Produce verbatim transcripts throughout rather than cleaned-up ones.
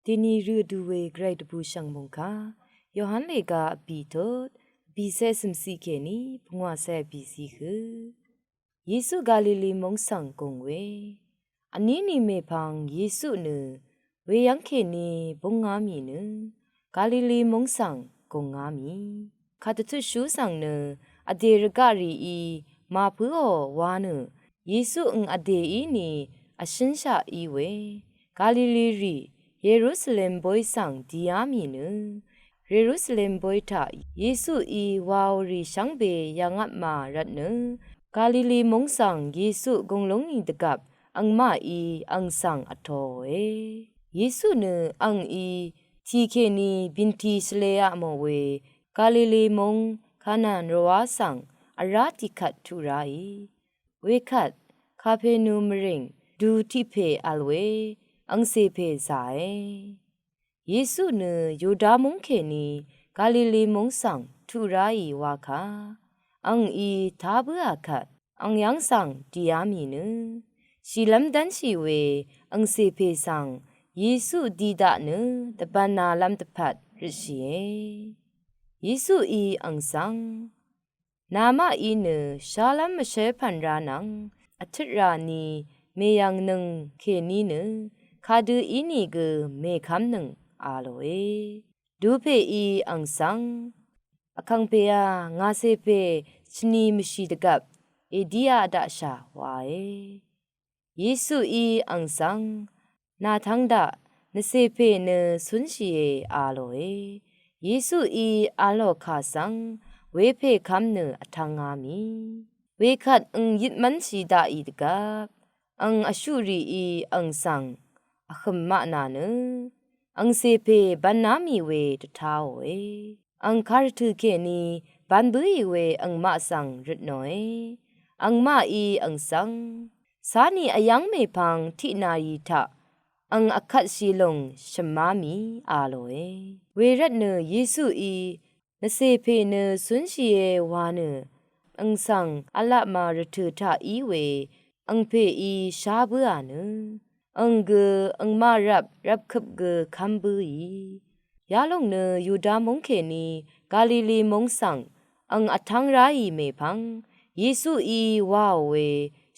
Deni rø du we gvray dvbù shv̀ng mungkà Yohan lèga vbì tut vbìcé cø̀mciq kèní pungwàcé vbìcí hø. Yesu Galili mung svng gùng we. Vní ni mèpvng Yesu nø weyv́ng kèní búngá mì nø Galili mung svng gùngá mì. Kàdvtutshú svng nø vdè rvgaq rìí màpǿò wa nø Yesu ang vdèí ni vshǿnshaq í we Galili rì Yerusalem bóy svng dìá mì nø Yerusalem bóy taq Yesuí waò rì shvngbe yv̀ngvpmà rvtnø Galili mung svng Yesu gùnglúngì dvgvp angmaqí ang svng vtōòe. Yesu nø angí tì kèní bìntì shvlēá mò we Galili mung Kanan rvwá svng vrá tiqkvt tuq ráì. Wekvt Kapenu mvrìng du tiq pè vl we angcè pè zàe. Yesu nø Yuda mung kèní Galili mung svng tuq ráì wakà angí tá bǿà kvt ang yv́ng svng dìá mì nø shìlv́m dv́nshì we angcè pè svng Yesu di daq nø dvbv̀nalv́m dvpvt røtshìe. Yesuí ang svng namaqí nø shálv́m mvshǿl pv̀n rá nvng vtøt rà ni mèyv̀ngnøng kèní nø kadø ínìgø mèkv́mnøng a lòe. Dupèí ang svng vkàngpèá ngàcè pè shvni mvshì dvgvp èdíá daqshà wae. Yesuí ang svng nà tv́ng daq nvcè pè nø cúnshìe a lòe. Yesuí a lò kà svng wepè kv́m nø vtv́ngá mì. Wekvt ang yit mv́nshì daqì dvgvp ang vshuqrìí ang svng vhø̀m maq nà nø angcè pè bv̄ná mì we dvtáòe. Ang kàrvtø̀ kèní bv̄n bǿì we angmaq svng røtnòe. Angmaqí ang svng cáni vyv́ng mèpvng tiqnàì taq ang vkvtshì lùng shø̀má mì a lòe. Wervtnø Yesuí nvcè pè nø cúnshìe wa nø ang svng vlapmà rvtø̀ taq í we ang pèí shá bǿà nø ang gø angmaq rvp rvpkøp gø kv́m bǿì. Yalòng nø Yuda mung kèní Galili mung svng ang vtv́ng ráì mèpvng Yesuí waò we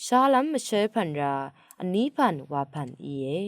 shálv́m mvshǿl pv̀n rá vní pv̀n wà pv̀n íe.